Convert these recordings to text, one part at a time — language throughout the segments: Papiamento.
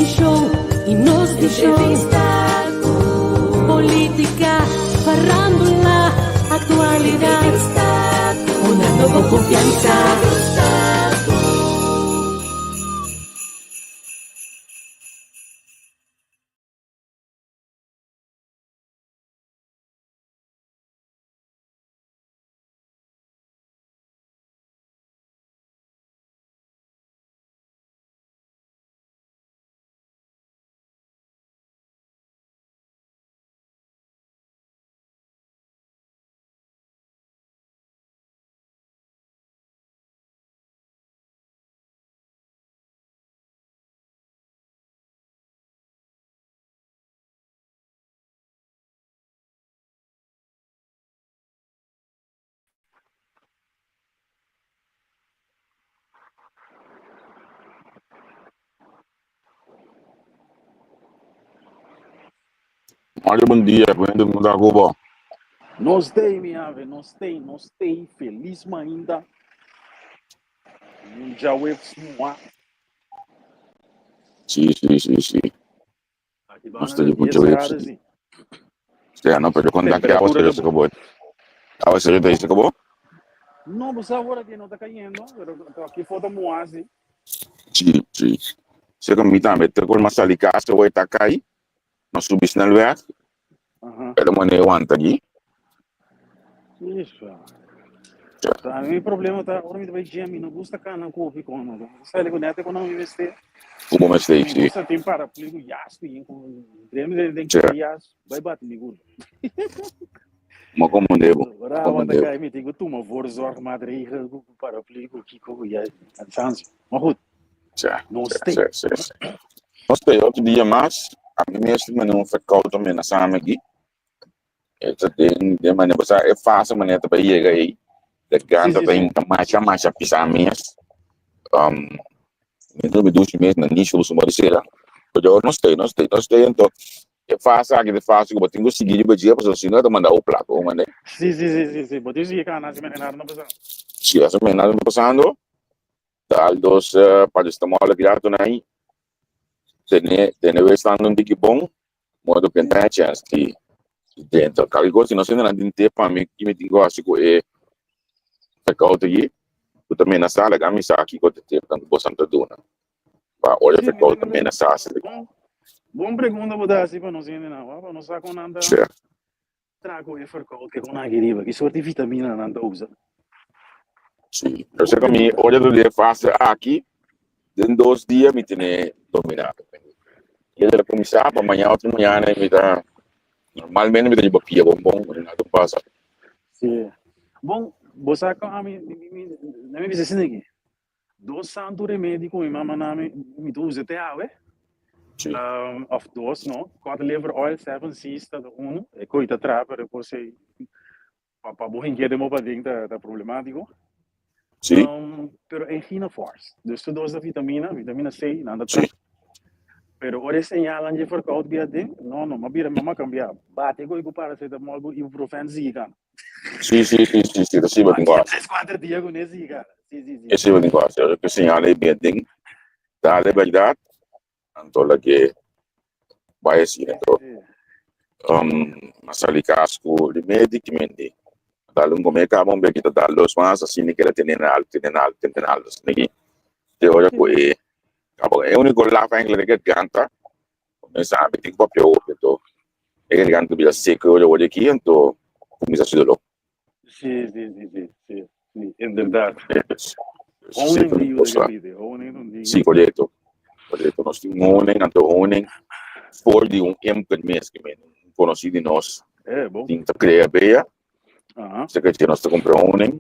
show y nos di show. Entrevista cu politica, farandula, actualidad. Entrevista cu Hunando bo confianza. Entrevista cu. Mario, bon dia. Con todo mundo Cuba. Nos tei, mi ave, nos tei, nos tei, feliz mainta. Un djaweps mua. Sí. Aki Nos banda ta ta di 10 mucho web. grados, sí. Sí, no, pero conta que agua Temperatura se ta se bon. acabó. Agua se se acabó. No, pues ahora que no ta cayendo, pero aki foto mua, sí. Sí. Sé que mi tambe, te con más sali casa, voy ta cai, no subi snelweg, pero mane aguanta aquí. Isso. Ta, mi problema ta, ora mi ta bai gym, mi no gusta cana cu hopi con, no. Sali cu nete cu no mi mester. Como me Mi sí. gusta tin paraplu cu jas, cu yin cu drem den den Sí. kita jas, bai bati mi culo. Ma como debo, Ora como awa ta debo. cai, mi tin cu tuma voorzorgmaatregel cu paraplu, cu kico, cu ya, cansancio. Maar goed, Sí, nos sí, tei. sí, sí. Nos tei otro dia mas, a mi mes mane un verkoud amenazame aquí. Esta den den manera, basta e fase manera ta yega ei, de ganta ta hinka masha masha pisa mes. Um, mi mi dushi mes na nicho su mori sera. Pero no stay, no stay, no stay anto e fase aki de fase ku bo tin ku sigui riba dje, pasobra si no e ta manda bo plaka, bo manda. Sí. Bo tin sigui kana si mene nada no pasando. Si asina mene nada no pasando, dal dos paracetamol grato nai, tene tene wes stando un tiki bon, modo ku entra chance di dentro. Kalke kos si no sende nan tin te pa mi ki mi tin ku hasi ku e verkoud aki, ku ta menasá laga mi sa kiko ta te tantu bosan ta duna. Pa ora e Sí, mi verkoud ta ta menasá si. Bon, bon pregunta bo ta hasi pa nos hendenan, wak, pa nos sa kon nan ta Sí. traha ku e verkoud ke kon aki riba, ki soort di vitamina nan ta usa. Sí, yo Bon sé ku mi pregunta. ora ta den fase aki, den 2 dia mi tene dominá. Y el a kuminsá pa mañana otro mañana mi ta normalmente mi ta riba pia bon bon, nada pasa. Sí. Bon, bo sa kon ami, mi, mi, mi, mi bisa asina aki. Dos santu remedi ku mi mama na mi, mi ta usa te awe. Sí. Of dos, no? Cod liver oil, seven seas ta uno. E koi ta traha, pero e kos ei pa, pa bo hinkia den bo paden ta, ta problemátiko. Sí. Pero Engina Force. Dus tur dos ta vitamina, vitamina C, nan ta traha. Pero ora e señalnan dje verkoud bia den, no, no, m'a bira, m'a kambia. Bate koi ku paracetamol ku ibuprofen sigui kana. Sí, ta siba tin Bate ku hasi. tres, kuater dia kuné sigui kana. Sí. E siba tin ku hasi. Ora ku señal ei bia den, dale bèrdat, anto lag'é bai asina. Anto, m'a sali kas ku remedi ki mende. Dal un come caba un beki ta dal dos mas asina keda tene na alto tene na alto tene na alto asina ki te ora ku e caba e unico laf eigenlijk e garganta cuminsa ami tin papia hopi anto e garganta bira seco e ora ora aki anto cuminsa haci dolor. Sí, inderdaad. Honing di yuda gabite, honing un ding. Sí, correcto. Correcto. Nos tin honing, anto honing for di un imker mes, ke men un conocí di nos. Eh, bon. Tin ta crea bea. Se ke nos ta compra honing.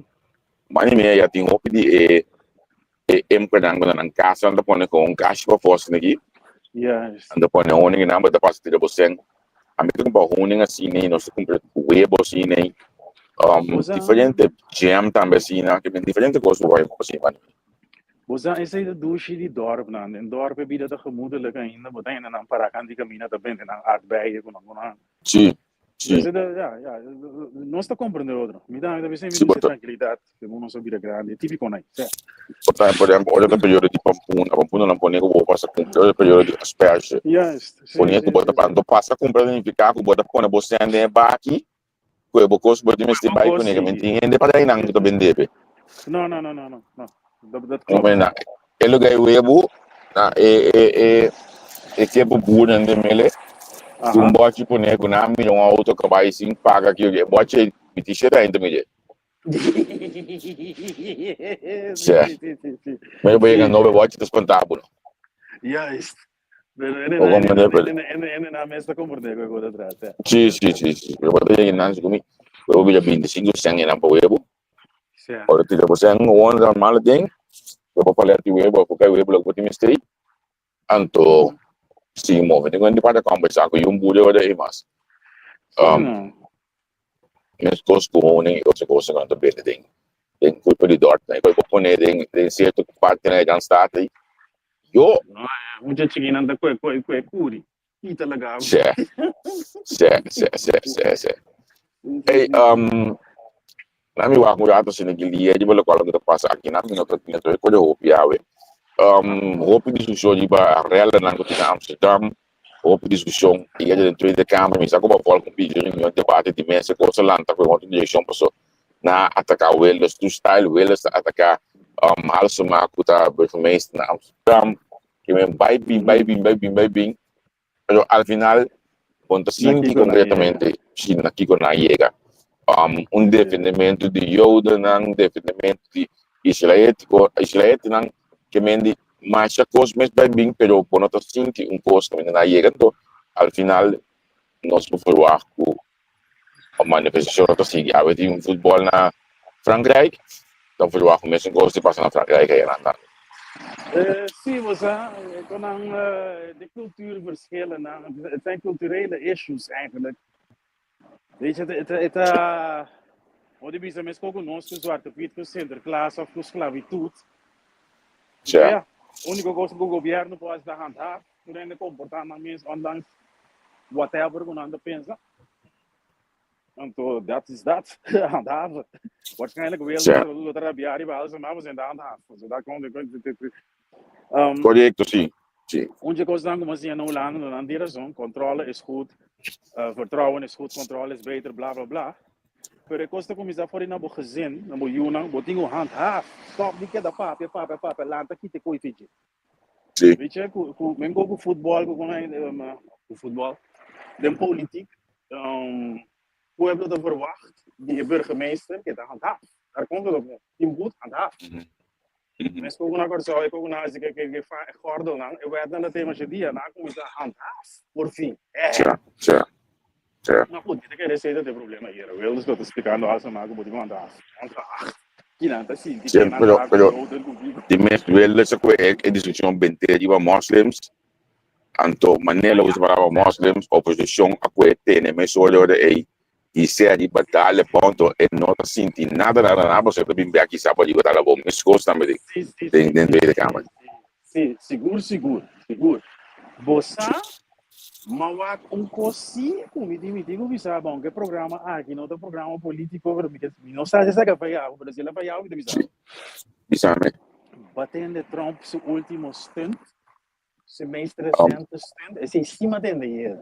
Mani mea ya tin hopi di e e imkernan ku na nan casa nan ta pone con un kashi pa fos aki. Nan ta pone honing nan bo ta pasa tira bo sen. Ami ta compra honing asina, nos ta compra webo asina. Diferente jam tambe asina, ke men diferente kos bo bai asina mani. Bo sa esei ta dushi di dorpnan. Den dorp e bida ta gemoedelijk ainda. Bo ta hende nan para kanti camina ta bende nan aardbeien ku nan ku nan. Sí. Sí. Dus ja, ja, nos ta comprende otro. Mi ta, mi ta bisa, mi Sí, dice bo ta, tranquilidad, que uno se bira grande, típico nai. Sí. bo ta, por ejemplo, ora ta periodo di pampuna, pampuna nan pone ku bo pasa kumpra, ora ta periodo di asperge, Juist, sí, pone ku sí, bo ta sí, pa, sí. anto pasa kumpra significa ku bo ta pone bo sèn den e baki, ku e bo kos bo tin mester Bo bai kos kuné, ke men sigui. tin hende pa dai nan ku ta bende pe. No, no, no, no, no, no. Dat, dat Un klopt. na e lugar e webu na e e e e kepo boeren den mele ku un Aha. bochi pone ku nan mira un auto ka bai sin paga ki e bochi mi tin shete ainda mire. Sí, Sè. sí, sí, sí, sí. Mira bo yega Sí, nobe bochi ta spanta bo no. juist. Pero ene O na, ene na, comprende pero ene, ene, ene na mes ta comprende ku e kos atrás, ja. si si si si pero bo ta yega nan si ku mi bo bira 25 sèn e nan pa webu. Ja. Ora tira bo sèn gewoon normal den bo por paler di webu of kai webu loke bo tin mester. Anto sigui move. Tin di parti kombersá ku yun buri ora ei mas. Sí, Um, no. meskos ku honing i otro kosnan ku nan ta bende den den kulpa di dòrt. Nan e por pone den den sierto partinan di Randstad ei. Yo No, mucha chikinan ta kue kue kue kuri. Kita laga. sè sè sè sè sè sè. Sí, sí, Ei, sí, sí. um, Na mi wak un rato asina ki lia riba lokual loke ta pasa aki nan, mi no ta mi no ta rekord'é hopi awe. Hopi diskushon riba rèlanan ku tin na Amsterdam, hopi diskushon i den Tweede Kamer. Mi sa ku bo a vòlg un bichi reunion, debate di mesa, kos a lanta ku e otro direkshon paso nan a ataká Wilders, tur style Wilders ta ataká Halsema ku ta burgemeester na Amsterdam. Ke men bai bin bai bin bai bin bai bin. Pero al final bo no ta Na sinti kiko nan yega. concretamente si na kiko nan yega. Un defendimento di Jodennan, defendimento di Israelitico, Israelitinan ke men di masha kos mes bai bin pero bo no ta sinti un kos kaminda nan yega. Anto al final nos por verwagt ku manifestacion ta sigui. Awe tin futbol na Frankrijk, ta verwacht ku mesun kos ta pasa na Frankrijk aya nan tambe. Sí, bo sa, kon nan de cultuurverschillen, nan, het zijn culturele issues eigenlijk. Weet je, het, het, het, bo di bisa mes ku nos ku Zwarte Piet, ku Sinterklaas of ku sklavitud. Ja. Ja, úniko kos ku gobierno por hasi ta handhaaf, tur hende komportá nan mes ondanks whatever ku nan ta pensa. Anto dat is dat, handhaven. Waarschijnlijk Wilders Ja. lo ta rabiá riba Halsema, pasobra ta handhaaf. So dat komt, Correcto, sí. Sí. Un dje kosnan ku mi a siña na Hulanda, nan tin razon, controle is goed, vertrouwen is goed, controle is beter, bla bla bla. Pero e kos ta kuminsá for di na bo gezin, na bo yunan, bo tin ku handhaaf. Stòp di keda papia, papia, papia, lanta kita e koi fidje. Sí. Weet je, ku, ku, men go ku futbòl, ku kon ku futbòl, den politiek, pueblo ta verwacht di e burgemeester ke ta handhaaf. Daar komt het op neer. Tin boet, handhaaf. Mes ku na Kòrsou e ku na hasi ke ke fa e gòrdelnan, e wetnan ta tema dia, nan a kuminsá handhaaf por fin. Eh. Ja, ja, ja. Maar goed, mi ta kere esei ta e problema hier. Wilders lo ta splikando alsema ku bo tin ku handhaaf. Handhaaf. Kinan ta sinti Sí, ken pero, handhaaf pero ku Joden ku kiko. di mes Wilders a kohe e, e diskushon bent'é riba moslims, anto manera lo usa palabra moslims, oposishon a kohe tene mesora ora ei i sea riba dale ponto e no ta sinti nada nada nada pasobra e ta bin bek kisa pa riba dale bon meskos tambe den Sí, sí, den sí, den sí, Tweede sí, Kamer. sí, sí, sigur, sigur, sigur. Bo sa, m'a wak un kos sí ku mi tin, mi tin ku bisa bo, aunke e programa aki no ta programa polítiko, pero mi ke, mi no sa si esaki a fayá bo, pero si el a fayá bo, mi ta bisa Sí, bo. bisame. Bo a tende Trump su último stunt, su meest recente stunt, esei sí m'a tende yera.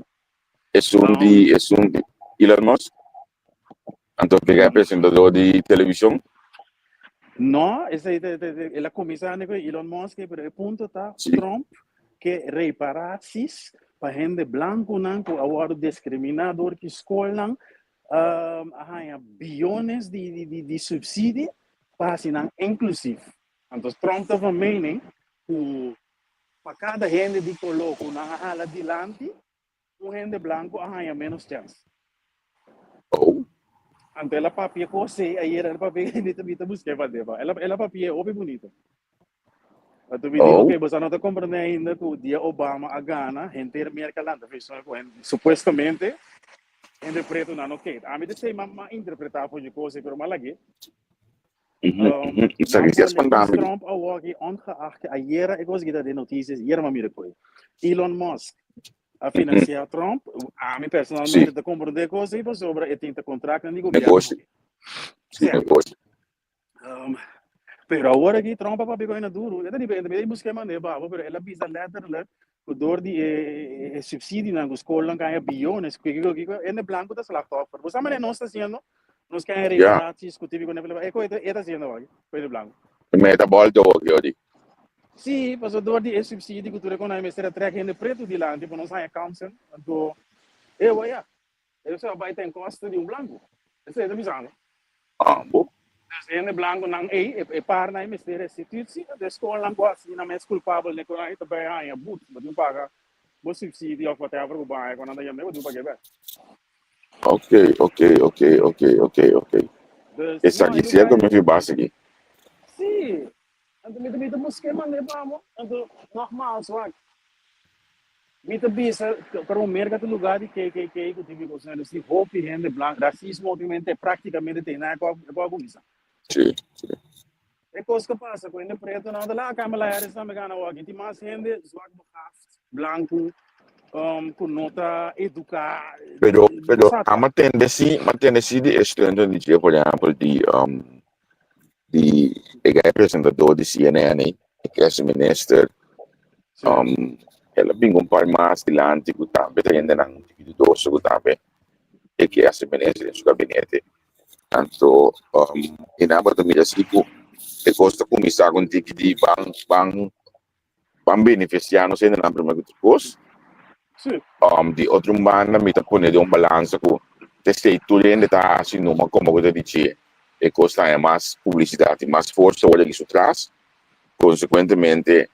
Esun di esun di Elon Musk anto pega e presentador di televishon. No, esei te, te, te, el a kuminsá ku Elon Musk, pero e punto ta Sí. Trump ke reparaties pa hende blankunan ku a wòrdu diskriminá dor ki skolnan a haña biyones di, di, di, di subsidie pa hasi nan inklusief. Anto Trump ta van mening ku pa kada hende di koló ku nan a hala dilanti, un hende blanku a haña ménos chèns. Oh. Anto el a papia kos ei ayer, el a papia, mi ta, mi ta busk'é pa deba. El a, el a papia hopi bunito. Anto mi di, Oh. ok, boso no ta komprendé ainda ku dia Obama a gana, henter Merka lanta feestona ku hende, supuestamente, hende pretu nan no keda. Ami ta esei m'a, m'a interpretá for dje kos ei, pero m'a lag'é. Esaki si a spanta mi. Trump a wòrdu ongeacht ayera e kos kita den notisias, ayera m'a mira koe. Elon Musk. A financia Trump. Ami personalmente ta comprende cos ei pasobra e tin ta contractnan di gobierno. Negoshi. Sí, negoshi. Pero awor aki Trump a papia cu aina duro. E ta di e ta busca e manera pa abo, pero el a bisa letterlijk cu door di e subsidienan cu scolnan caña billones, cu kico kico, hende blanco ta slachtoffer. Bo sa manera nos ta haciendo? Nos caña reparaties cu tipico e cu e ta haciendo awor aki, cu hende blanco. Meta bolto awor aki. Sí, pasobra door di e subsidie cu tur e con mester a trek hende preto dilanti pa nos haña kansen. Anto, e waya, e a bai ten koste di un blanco. Esei ta bisando. Ah, bo. Dus hende blanconan ei, e parnan ei mester restitutie, anto e skolnan ku hasi nan mes kulpabel den kon ei ta bai haña but, bo tin paga bo subsidie of whatever ku bo haña ku nan ta yama ei, bo tin pag'é bèk. Ok, ok, ok, ok, ok, ok. Dus, no, Esaki e sierto lugar mi fi base aki. Sí, Anto mi ta mi ta buska e manera pa amo. Anto nogmaals wak, mi ta bisa pero Merka ta lugar di KKK ku tipo di kosnan. Dus tin hopi hende blank, rasismo ultimamente praktikamente te na e ku a kuminsá. Sí, sí. E kos ku pasa ku hende pretu nan ta laga Kamala Harris tambe gana wak. Tin mas hende zwak begaafd, blanku, ku no ta eduká. Pero, pero a tende sí, m'a tende sí di e stunt di dje, por ehèmpel, di di e gai presentador di CNN ei, e ke hasi minister, el a bin un par mas dilanti ku tambe ta hendenan dudoso ku tambe e ke hasi minister den su gabinete. Anto e nan tabata mira si ku e kos ta kuminsá ku un tiki di ban ban ban benefisiá nos hendenan promé ku tur kos. Di otro un banda mi ta pone den un balansa ku t'esei tur hende ta hasi numa komo ku ta di dje e kos ta haña mas publisidat i mas forsa ora di su tras. Konsekuentemente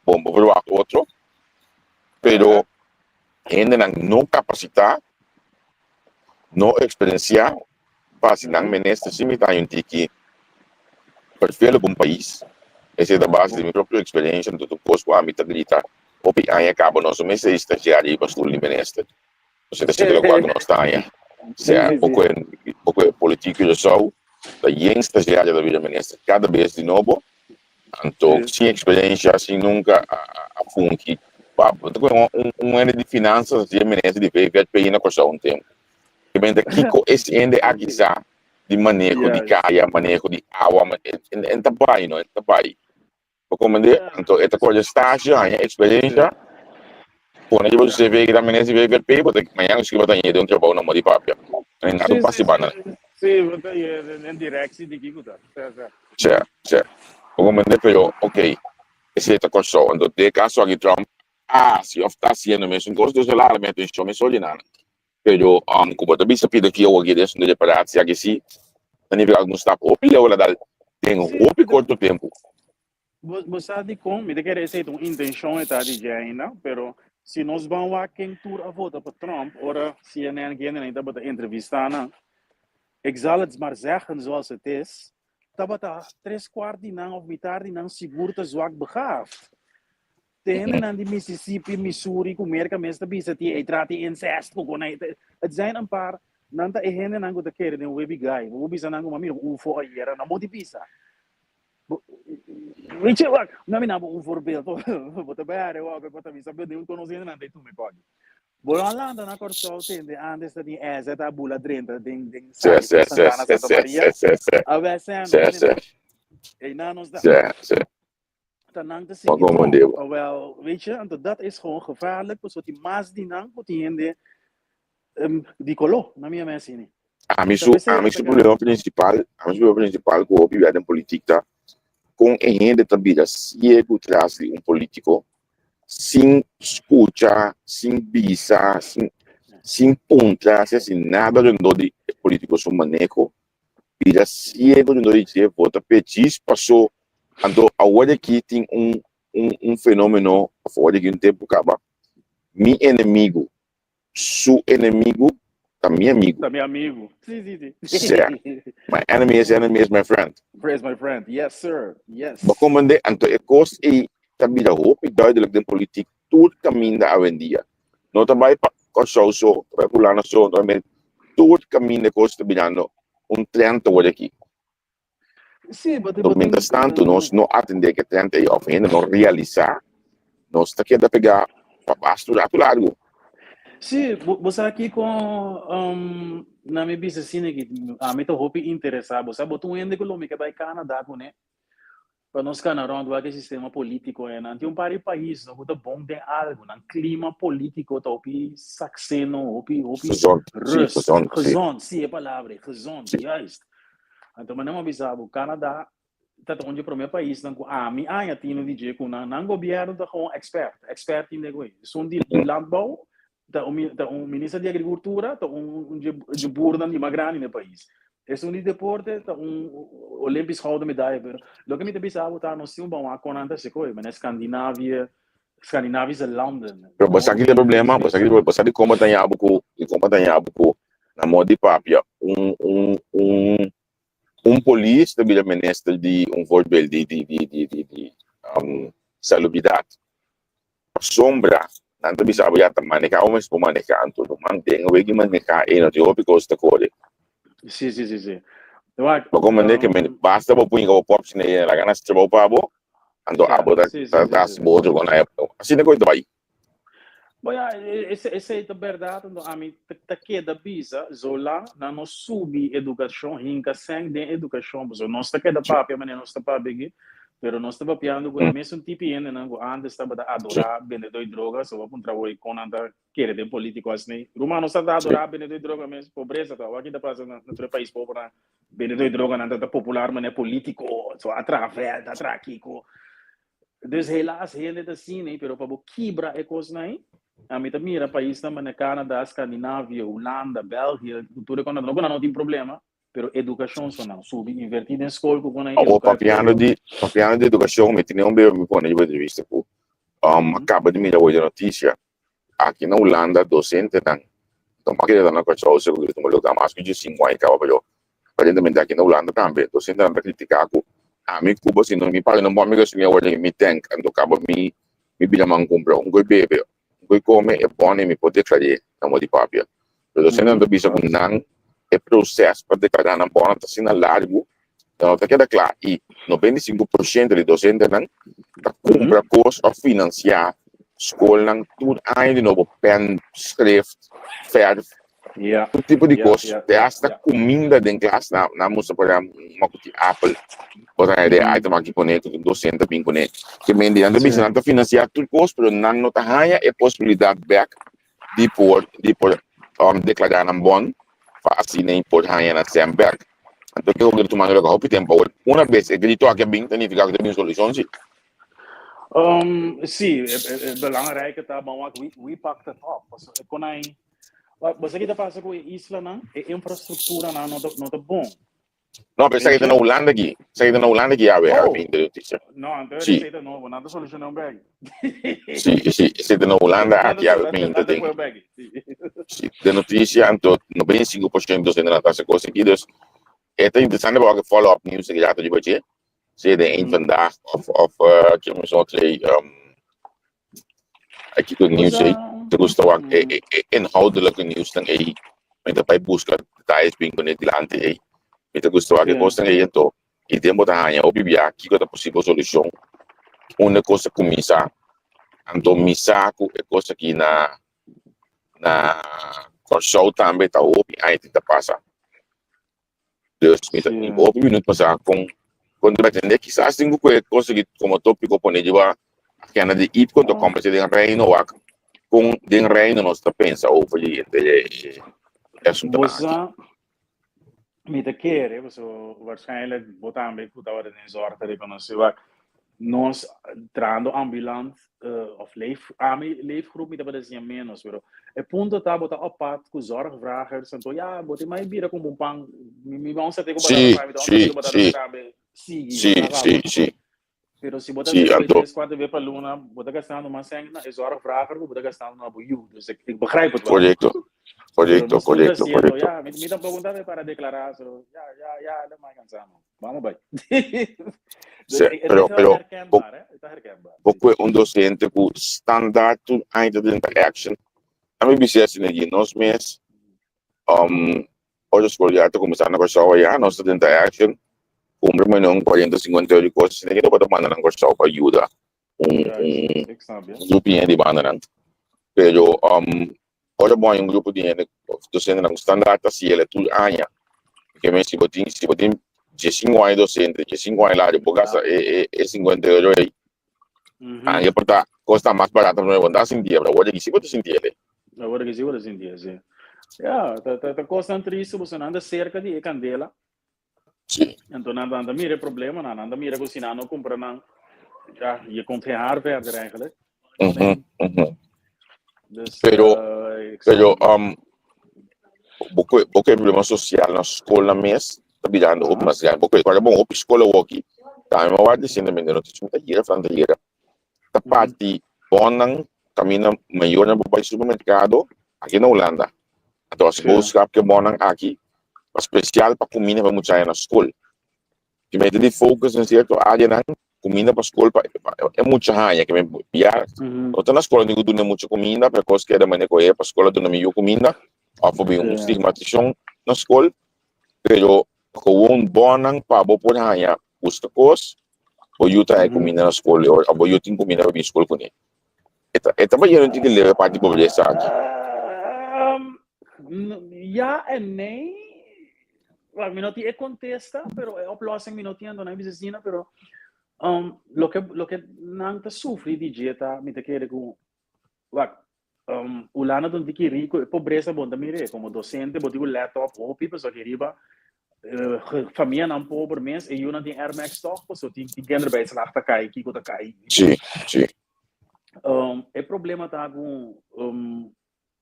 bon bo por wak otro pero hendenan no kapasitá, no eksperensiá pa hasi nan minister si mi ta haña un tiki perfil ku un pais. Esei ta base di mi propio eksperensia anto tur kos ku ami ta grita hopi aña kaba nos no mester distansiá riba stul di minister. Nos ta sinti lokual ku nos ta haña. Sea poko e poko e politiko Curaçao ta yen stagiario ta bira minister kada bes di nobo anto sin eksperensia sin nunka a fungi pa ta kohe un hende di finansas a siña minister di VZP na Curaçao un tempu. Kibenta kiko es hende aki sa di maneho di kaya, maneho di awa, en ta bai no, en ta bai. Bo komprende? Anto e ta kore stasio, haña eksperensha, pone riba su CV ki ta minister di VVP, bo ta mañana ku bo ta haña den un trabou na mo di papia. En nada un pasi banda. Sí, bo ta haña den direksi di kiko ta. Sí, sí. Bo komprende? Pero, ok, esei ta Kòrsou. Anto den e kaso aki Trump a hasi òf ta hasiendo mesun kos, dus el a hala mi atenshon mesora di nan. Pero ku bo ta bisa pida ki awor ki den de reparatie aki si ta nifiká ku nos ta hopi leu la dal den hopi korto tempu. Bo sa dikon? Mi ta kere esei ta un intenshon e ta di dje ainda, pero si nos ban wak ken tur a vota pa Trump ora CNN kendenan tabata entrevistá nan, ik zal het maar zeggen zoals het is, tabata tres kwart di nan of mitar di nan sigur ta zwak begaafd. Te hendenan di Mississippi, Missouri ku Merka mes ta bisa ti ei trata di incest ku kon ei. Het zijn een paar, nan ta e hendenan ku ta kere den webi gai. Bo por bisa nan ku m'a mira un ufo ayera, nan bo di bisa. Weet je wat, na mi nan bo un voorbeeld. Bo ta bai arewa ku ta bisa bo den konosé hendenan ta e tume koki. Bo no a lanta na Kòrsou tende antes ta tin EZ a bula drenta den den Sí, sali sí, sí, Santana sí, Santa sí, Maria. sí, sí, sí. A wè sèn Sí, sí. Einan nos da. Sí, sí. Ta nan ta Ma sigui como Trump. digo. Oh, wel, weet je, anto dat is gewoon gevaarlijk, pasobra tin mas di nan ku tin hende di koló, na mi a asina. Ami Ta su, pesei ami ta su gana. problema principal, ami su problema principal ku hopi bia den politik ta kon e hende ta bira siegu tras di un politico sin skucha, sin bisa, sin sin puntra, sin hasi nada rondó di e politico su maneho. Bira siego rondó di dje, vota p'e djis paso. Anto awor aki tin un un un fenomeno, of awor aki un tempu kaba, mi enemigu su enemigu ta mi amigu. Ta mi amigu. Sí, sí, sí. Sea, my enemy is enemy is my friend. Is my friend. Yes, sir. Yes. Bo comprende? Anto e kos ei ta bira hopi duidelijk den politiek tur kaminda awendia. No ta bai pa Kòrsou so, ta bai pa Hulanda so, ta bai tur kaminda e kos ta birando un trend ta word aki. Sí, but, Anto but mientras tanto nos no atende ke trend ei of hende no realisá, nos ta keda pegá. Pa basto rato largo. Sí, bo sa kiko na mi bisa asina ki ami ta hopi interesá. Bo sa bo ta un hende ku lo mi ke bai Canada kuné pa nos kana rònt wak e sistema polítiko einan. Tin un par di pais no ku ta bon den algu. Nan klima polítiko ta hopi sakseno, hopi hopi Gezond, sí, rust. gezond, sí. Gezond, sí e palabra ei, gezond, Sí. juist. Anto manera mi a bisa bo, Canada ta ta un di e promé paisnan ku ami aña tinu di dje ku nan nan gobièrnu ta gewoon ekspèrt, ekspèrt tin de koe. Esun di di landbouw ta un ta un minister di agrikultura ta un un dje dje boernan di mas grandi na e pais. Esun di deporte ta un olympisch gouden medaille pero loke mi ta bisa bo ta nos tin un bon wak kon nan ta hasi koe, manera Scandinavië, Scandinavische landen, Pero bo sa ki ta e Noorwegen, problema? Bo sa ki Zwitserland. bo sa di kon bo ta haña bo ku di kon bo ta haña bo ku na modo di papia un un un Un polis ta bira minister di un voorbeeld di di di di di di um, salubridad. Pasobra nan ta bisa bo ya ta maneha bo mes por maneha anto no man den wegi maneha e no tin hopi cos ta core. Sí, sí, sí, sí. Wak, Bo comprende que men basta bo puña bo popsi na e laga nan trabou pa bo anto ja, abo ta sí, sí, ta sí, ta sí. hasi bo otro con asina cu e ta bay. Bo ya, esei ta bèrdat, anto ami ta keda bisa, zolang nan no subi edukashon, hinka sèn den edukashon, pasobra nos ta keda papia manera nos ta papia aki, pero nos ta papiando ku e mesun tipi hendenan ku antes tabata adorá bendedó di droga, so bo a puntra awor kon nan ta kere den polítiko asina. Ruman, nos tabata adorá bendedó di droga mes, pobresa ta, wak ki ta pasa na tur e pais pobernan, bendedó di droganan ta popular manera polítiko, so a traha vèlt, a traha kiko. Dus helaas hende ta asina ei, pero pa bo kibra e kosnan ei, ami ta mira paisnan manera Canada, Scandinavia, Hulanda, Belgia, ku tur e kos, no ku nan no tin problema, pero edukashon so nan subi, invertí den skol ku kon nan Awor eduká e papiando pueblo. di papiando di edukashon, mi tene un bebe mi pone riba entrevista ku a kaba di mira awor di notisia, aki na Hulanda dosentenan no pa keda na Kòrsou si ku tuma lugá mas ku diesinku aña kaba pero aparentemente aki na Hulanda tambe dosentenan ta kritiká ku ami ku bo si no mi paga no pon mi gasolina awor den mi tank anto kaba mi mi bira man kumpra un koi bebe un koi kome e bòne mi por deklar'é na modo di papia pero dosentenan ta bisa ku nan e proses pa deklará nan bòne ta asina largu No ta keda kla i 95% di dosentenan ta kumpra kos òf finansiá skolnan tur aña di nobo, pèn, skrift, fèrf, tur tipo di kos, te asta kuminda den klas nan nan mustra por ehèmpel un makuti apel bo ta haña den item aki pone ku dosente ta bin kuné. Ke men di nan ta bisa nan ta finansiá tur kos pero nan no ta haña e posibilidat bèk di por di por declara nan bon pa asina e por haña nan stem bek. Anto ke hopi ta tumando loke hopi tempo awor. Una bes e grito aki a bin ta nifica ku ta bin solucion si. Sí, e belangrijke ta ban wak wie pakt het op. Pasobra e kon ai, bo sa ki ta pasa ku e islanan, e infrastructuranan no ta no ta bon. No, pero esaki ta na Hulanda aki. Esaki ta na Hulanda aki awe, awe Oh, bin de noticia. no, anto Sí, esei ta nobo, nan ta soluciona un bek. sí, sí, esei ta na Hulanda Nan ta aki awe bin nan ta den. pone un bek. Sí. Sí, de noticia, anto 95% hende nan ta hasi kos aki, dus e ta interesante pa wak e follow up news aki rato riba dje. Sea den Eén Vandaag of of uh, ke mi so trei um, Aki ku nieuws ei, te gusta wak e, e, e inhoudelijke nieuwsnan ei. Mi ta bai buska detalles bin kuné dilanti ei. Mi ta gusta wak e kosnan ei anto i den bo ta haña hopi bia kiko ta posibel solushon. Unda e kos ta kuminsá. Anto mi sa ku e kos aki na na Kòrsou tambe ta hopi aña tin ta pasa. Dus mi ta mi hopi minuut pasá kon kon ta pretendé kisas tin ku kue kos aki komo tópiko pone riba agenda di IPCO anto kòmbersá den Reino wak kon den Reino nos ta pensa over di e e asuntunan Bo aki. sa, mi ta kere, pasobra waarschijnlijk bo tambe ku tabata den zorg ta rekonosé wak nos trahando ambulant of leef, ami leefgroep mi tabata siña menos, pero e punto ta bo ta op pad ku zorgvragers, anto ya bo tin mai bira como un pan, mi mi un sate ku batata fry, mi ta un sate ku batata fry tambe, sigui, bo ta rabo. Pero si bo ta haciendo Anto tres, cuatro vez pa luna, bo ta gastando mas sèn na e zorgvrager ku bo ta gastando na bo yu, dus ik ik begrijp het wel. Correcto, Pero correcto, nos tur ta correcto, haciendo, correcto. ya, mi mi tampoco ta para declara, so ya, ya, ya, la mai cansa man. Vamos bai. Dus Se, het pero, is wel pero, bo, herkenbaar, hè? Het is herkenbaar. bo Sí. kue un docente ku standaard tur aña ta drenta action. Ami bisa asina aki, nos mes, ora skol ya ta kuminsá na Kòrsou ayá, nos ta drenta action, kumpra meno un 40, 50 euro di kos asina aki, nos por ta manda nan Kòrsou pa yuda un, Juist, un, ik snap je. un grupo di hende di banda nan. Pero um, ora bo hay un grupo di hende, docentenan ku standaard ta hasi el tur aña. Ke men si bo tin, si bo tin diesinco aña docente, diesinco aña largo, bo gasta e, e, e 50 euro ei. Aña por ta kosta mas barato pa bo ta sinti, pero awor aki si bo ta sinti el. Awor aki si bo ta sinti, si. Ja, ta, ta, ta kosnan tristu, pasobra nan ta serka di e kandela. Sí. Anto nan ta mira e problema, nan ta mira ku si nan no kumpra nan, ja, je komt geen haar verder eigenlijk. Dus, Pero, ik pero bo ku bo ku e problema sosial na skol na mes ta birando hopi mas grandi. Bo ku e bon hopi skol awoki tambe mi a wak resientemente noticia mi ta yera Fran ta yera ta parti bonnan kaminda mayornan por bai supermerkado aki na Hulanda. Anto hasi boodschap ku e bonnan aki pa spesial pa kuminda pa e muchanan na skol. Ki mester di focus den sierto areanan, kuminda pa skol pa e mucha haña. Ke men ya no ta na skol tin ku duna e mucha kuminda, pero kos keda manera ku e pa skol a duna mi yu kuminda òf por bin un stigmatisashon na skol. Pero gewoon bonnan pa bo por haña buska kos, bo yu ta haña kuminda na skol òf bo yu tin kuminda pa bin skol kuné. E ta e ta bayendo tin ki leve parti pobresa aki. Ya en nee. Well, mi no tin e kontesta, pero e oplossing mi no tin, anto nan bisa asina, pero um, loke, loke nan ta sufri di dje ta, mi ta kere ku, wak, um, Hulanda ta un tiki rico, e pobresa bon ta mire, como docente bo tin ku let op hopi, pasobra aki riba eh, famianan pober mes, e yunan tin Air Max toch, pasobra tin, tin kinderbijslag ta kai, kiko ta kai. Sí, sí. Um, e problema ta ku um,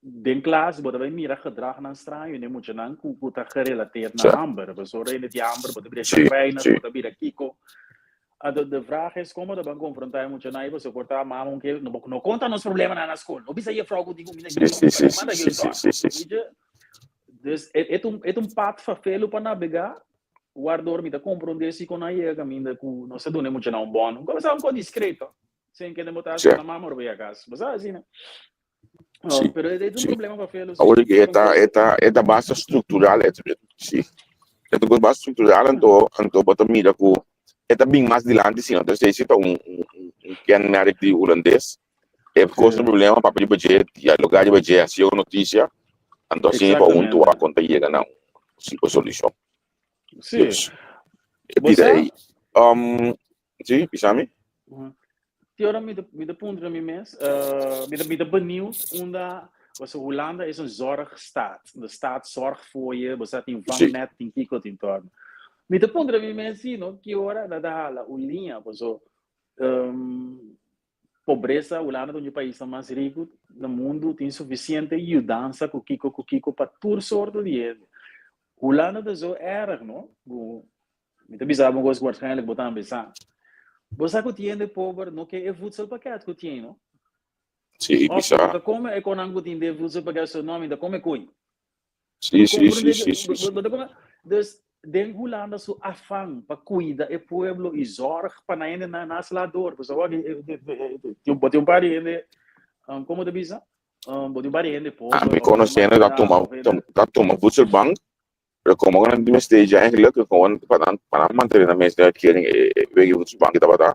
Den klas bo ta bai mira gedragnan straño den muchanan ku ku ta gerelateerd na hamber. Pasobra hende tin hamber, bo ta bira chagrijnig, bo ta bira kiko. Anto de vraag is kon bo ta ban konfrontá e muchanan ei pasobra por ta mama un ke no no konta nos problemanan na skol. No bisa jefrouw ku tin kuminda Sí, sí, sí, sí, sí, sí, sí, sí. Dus e ta un e ta un pad fafelu pa nabegá wardor mi ta komprondé si kon nan yega kaminda ku nos ta duna e muchanan un bòn. Un kos un kos diskreto sin kende bo ta hasi na mama ora bo yega kas. Bo sa asina. Sí, pero es un sí. problema pa Felo, sí. Awor que eta, eta, eta basta structural, et, sí. Eta cosa basta structural, anto, anto bota mira ku eta bin mas dilanti, sino entonces ese ta un, un, un, un kenmerk di holandés. E cosa Sí. problema papia di budget, dialogar di budget, hasi un noticia, anto así pa un Exactamente. a konta llega na un tipo solution. Sí. Dus, e Bo pida sa? ei. Um, sí, bisami. Ti ora mi ta, mi ta puntra mi mes, uh, mi ta, mi ta benieuwd unda, pasobra Hulanda is een zorgstaat. De staat zorgt voor je, bo sa tin vangnet, tin kiko, tin torno. Mi ta puntra mi mes si, no, ki ora nan ta hala un liña, paso, um, pobresa, Hulanda ta un di paisnan mas riku na mundu, tin sufisiente yudansa ku kiko ku kiko pa tur sorto di hende. Hulanda ta zo erg, no, ku Mi ta bisa bo un kos ku waarschijnlijk bo tambe sa. Bo sa ku tin hende pober no ke e voedselpakket ku tin, no? Sí, Of bisa. bo ta kome e konan ku tin den voedselpakket, so no, mi ta kome koe. Sí, sí, sí, sí, sí, sí. Bo ta kome. Dus den Hulanda su afan pa kuida e pueblo i zorg pa nan hende nan sla dor. Pasobra wak, bo tin un par di hende, komo ta bisa? Bo tin un par di hende pober. Ah, mi konosé hende ta tuma, ta tuma voedselbank Pero como nan tin mester dje eigenlijk, gewoon pa nan, pa nan mantene nan mes den uitkering e e wege voedselbank tabata.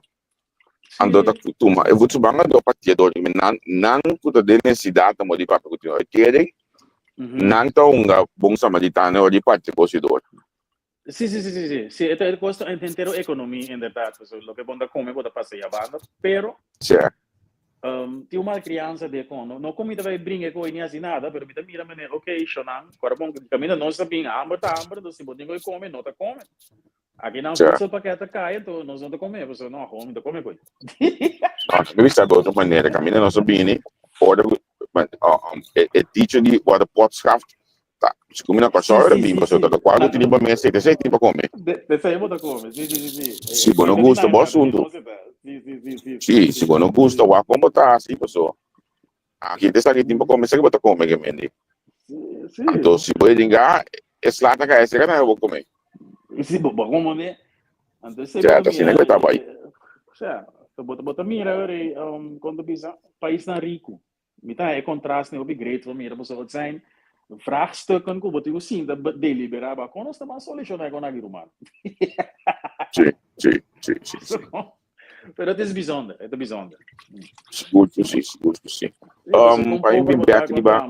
Anto ta tuma e voedselbank anto patia dor di nan, nan ku ta den nesesidat ta modi papia ku tin uitkering, nan ta hunga bon samaritano ora di parti kos di dor. Sí, sí, sí, sí, sí. Sí, e ta e kosto entero ekonomia inderdaad. Pasobra loke bo ta kome bo ta pasa ya banda, pero Sí. Tin un malcrianza de con. No, no cu mi ta bay bringa cu ni haci nada, pero mi ta mira manera, ok, shonan, cora bon, caminda nos ta bin, hamber ta hamber, entonces si bo tin cu come, no ta come. Aki nan voedselpakket ta cay, entonces nos no ta come, pasobra no, gewoon mi ta come coy. No, mi bisa di otro manera, caminda nos ta bini, ora cu, e, e dicho di wat de pot schaft, Ta, si kumi na Kòrsou era bin pasobra ta lokual ku tin riba mesa i ta esei tin pa kome. Esei bo ta kome, si, si, si, si. Si bo no gusta bo asuntu. Si, si, si, si. Si, si bo no gusta wak kon bo ta hasi pasobra aki ta esaki tin pa kome esaki bo ta kome gemendi. Si. Anto si bo yega e sla ta kai esaki tambe bo kome. Si, bo kome. Anto esei Sea, bo ta ta asina mira. ku e ta bai. Sea, bo ta mira ora ei, kon ta bisa, paisnan riku. Mi ta haña e contrast hopi great pa mira pasobra het zijn vraagstukken ku bo tin ku sinta deliberá ba kon nos ta ban solushoná e kon aki ruman. Sí, sí, sí, sí, sí. Pero het is bijzonder, het is bijzonder. Sigur ku si, sigur ku si. Pa mi bin bek riba,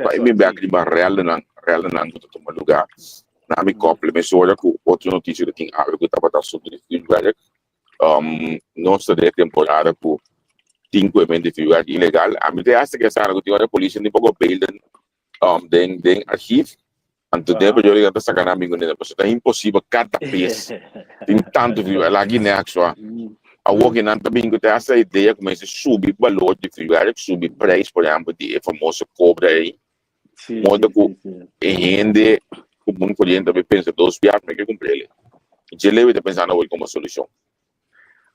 pa mi bin bek riba relnan, relnan ku ta tuma lugá. Na mi kople mesora ku otro notisia ku tin awe ku tabata asuntu di vuurwerk. Nos ta den e temporada ku tin ku e mente vuurwerk ilegal. Ami ta hasta ke sa ku tin ora polis tin poko beelden den den archief. Anto den periódico nan ta saca nan bin kuné pasobra ta imposibel cada bes tin tantu vuurwerk. Laga guinea aksua. Awor ke nan ta bin ku ta hasta idea ku mester subi balor di vuurwerk, subi prijs por ehempel di e famoso cobra ei. Modo ku e hende komun koriente ta bin pensa dos biaha prome ke kumpr'el. Dje leu e ta pensando awor komo solushon.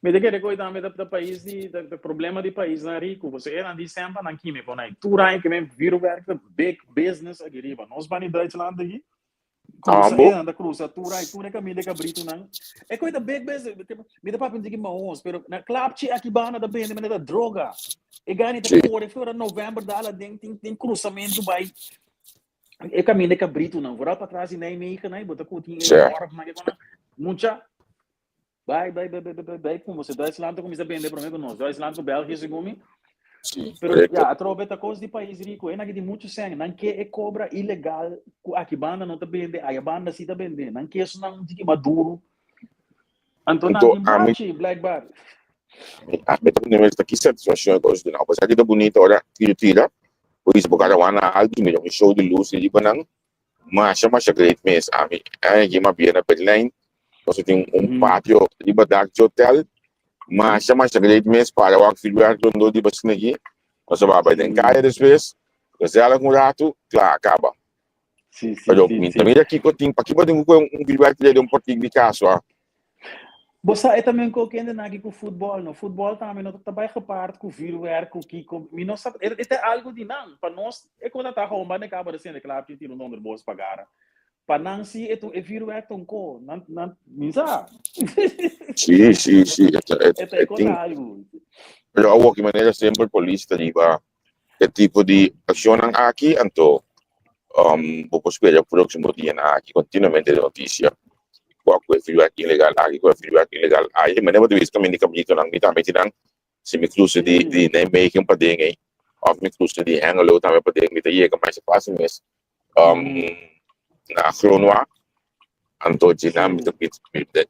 Mi ta kere koe tambe ta pais di ta problema di paisnan riku pasobra enan di semper nan kime kon ai tur aña ke men vuurwerk ta big business aki riba nos ban di Duitsland aki crusa enan ta crusa tur aña tur e kaminda e kabritunan e koe ta big business mi ta papia un tiki mahos pero na klapchi aki banda ta bende manera ta droga e gani ta kore for november dal aden tin tin crusamentu bai e kaminda e kabritunan vooral patras di Nijmegen ai bo ta ku tin e dorpnan ke konan mucha Bai, bai, bai, bai, bai, bai, como se Duitsland ta cuminsa bende prome cu nos. Duitsland cu België, segun mi. Sí, Pero correcto. ja, atrobe ta cos di pais rico. Nan ki tin mucho seng. Nan ke e cobra ilegal cu aki banda no ta bende, aya banda si ta bende. Nan ke esnan un tiki mas duro. Anto nan Anto, tin ami, blachi, blijkbaar. ami ta pone mester ki satisfaccion e cos duna. Apesar ki ta bunita ora tiro tira, bo hisa bo caravana alto, mira un show di luz riba nan. Masha masha great mes ami aña aki m'a bia na Berlijn nos a tin un patio riba dak di hotel masha masha great mes para wak vuurwerk rondó di basina aki nos a bai den kaya despues gezellig un ratu kla a kaba pero mi ta mira kiko tin pakiko tin ku kohe un vuurwerk den un portik di kas wak. Bo sa e ta men ko kende naki ku futbol no. Futbol tambe no ta bai gepaard ku vuurwerk ku kiko. Mi no sa e ta algo di nan. Pa nos e kos a ta gewoon banda e kaba de sende klapchi tira un donder bos pa gara. Pa nan si e e vuurwerk ta un ko. Nan nan mi sa. Si si si e ta E ta e e ko tin ta algo. pero awor ki manera semper polis ta riba e tipo di accionnan aki anto bo por spera proximo dianan aki continuamente den noticia cu a cu e vuurwerk ilegal aki cu e vuurwerk ilegal ayi manera bo ta bisa caminda di cabritonan mi tambe tin nan si mi crusa di di Nijmegen paden ey of mi crusa di Hengelo tambe paden mi ta yega masha facil mes na Groenwa anto djinan mi ta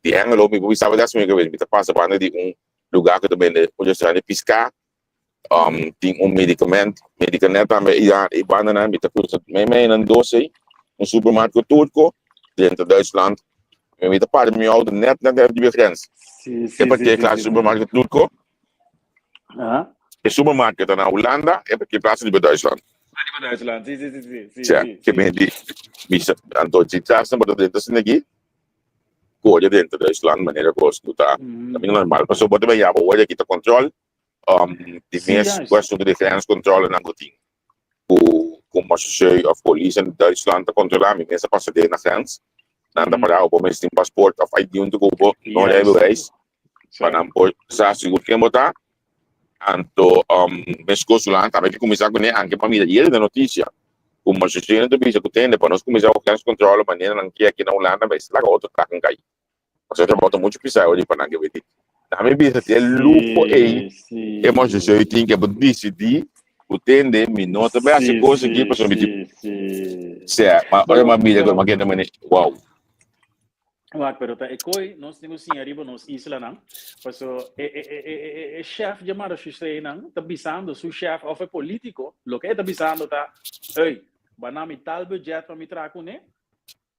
di Hengelo mi por bisa mi ta pasa banda di un lugar cu ta bende un restaurant di pisca tin un medicament, medicanet tambe i ya e bandanan mi ta cruza mei mei nan dos ei, un supermarkt turco drenta Duitsland, mi ta para mi auto net net net riba e grens. Sí, E sí, sí, parkeer sí, plaats sí, sí. supermarkt turco, Aha. e supermarkt ta na Hulanda, e parkeer plaats riba Duitsland. Riba Duitsland, sí, sí, sí, sí, sí, Sea, sí, ke sí. men di, mi sa, anto si tras nan bo ta drenta asina aki, kore drenta Duitsland manera kos ku ta caminda normal, pasobra bo ta bay yaba ora kita control, di Sí, mes juist. ku asuntu di grenscontrole nan ku tin ku ku marechaussee of polis in Duitsland ta controla mi mes a pasa den na grens nan ta para bo mes tin paspoort of ID huntu ku bo no rijbewijs pa nan por sa sigur ken bo ta anto meskos ku nan tambe ke kuminsá kuné anke pa mira yere den notisia ku marechaussee nan ta bisa ku tende pa nos kuminsá ku grenscontrole manera nan ke aki na Hulanda mes laga otro taken kai. Pasobra e trabou ta muchu pisá ora di pa nan ke bay tin. Na mi bisa si e luho ei e Moisés tin ke por disidí ku tende mi no ta bay hasi kos aki pasobra mi tin sea ma ora mi a mira ku mi a keda mane wow. Wak pero ta e koi nos tin ku siña riba nos islanan paso e e e e e chef dje marechaussee nan ta bisando su chef of e politico loke e ta bisando ta ey bana mi tal budget pa mi traha kuné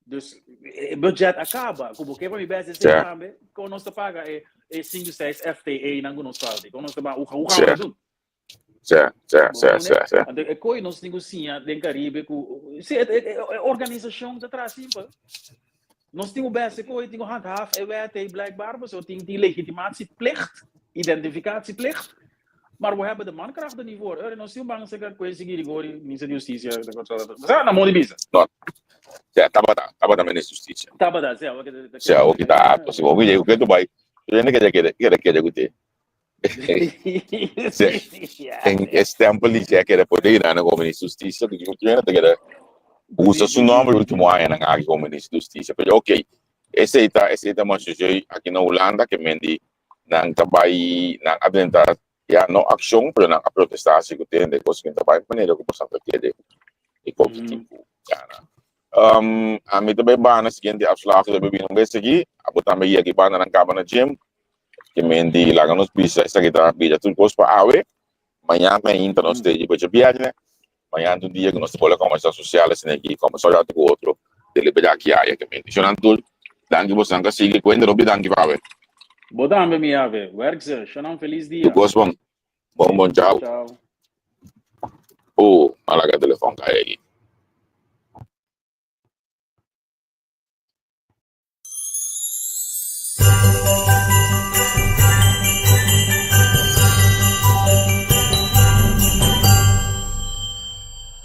Dus e budget a kaba, ku bo ke pa mi bes esei tambe, kon nos ta paga e e sinku seis FTE nan ku nos falta, kon nos ta hoe hoe gaan we dat doen? Sa, sa, sa, sa, sa. Anto e koi nos tin ku siña den Caribe ku si e e organisashon ta traha simpel. Nos tin ku bes e koi, tin ku handhaaf e wet ei blijkbaar, pasobra tin tin legitimatieplicht, identificatieplicht. Maar we hebben de mankracht er niet voor. Eur, nos tin un ban seker ku e sigui rigori, minister di Hustisia, sa na modi bisa. No. Sea, tabata, tabata minister di Hustisia. Tabata, sea, oke. Sea, oke ta ato. Si bo mira ku ketu bai, tur hende kere kere kere kere ku te. Sea, en e stempel di sea kere por dei nan komo minister di Hustisia, ku tur hende ta kere usa su nomber ultimo añanan aki komo minister di Hustisia. Pero oke, esei ta, esei ta masha aki na Hulanda ke men di. Nan ta bai, nan a drenta ya no akshon, pero nan a protestá si ku tende kos ku ta bai manera ku boso ta kere e koki tin ku gana. Ami ta bai bana siguiente afslag ta bai bini un bes aki, abo tambe yega e banda nan kaba na gym. Ke men di laga nos bisa esaki ta bida tur kos pa awe. Mañan mainta nos te riba djabièrnè. Mañan ta un dia ku nos ta por a kòmbersá sosial asina aki, kòmbersá un ratu ku otro den libertad ki aya. Ke bendishonnan tur. Danki bosonan ka sigui kuenta hopi danki pa awe. Bo tambe mi ave. Werk ze. Shonan felis Tur dia. kos bon. Bon bon chao. Chao. M'a laga telefòn kai aki.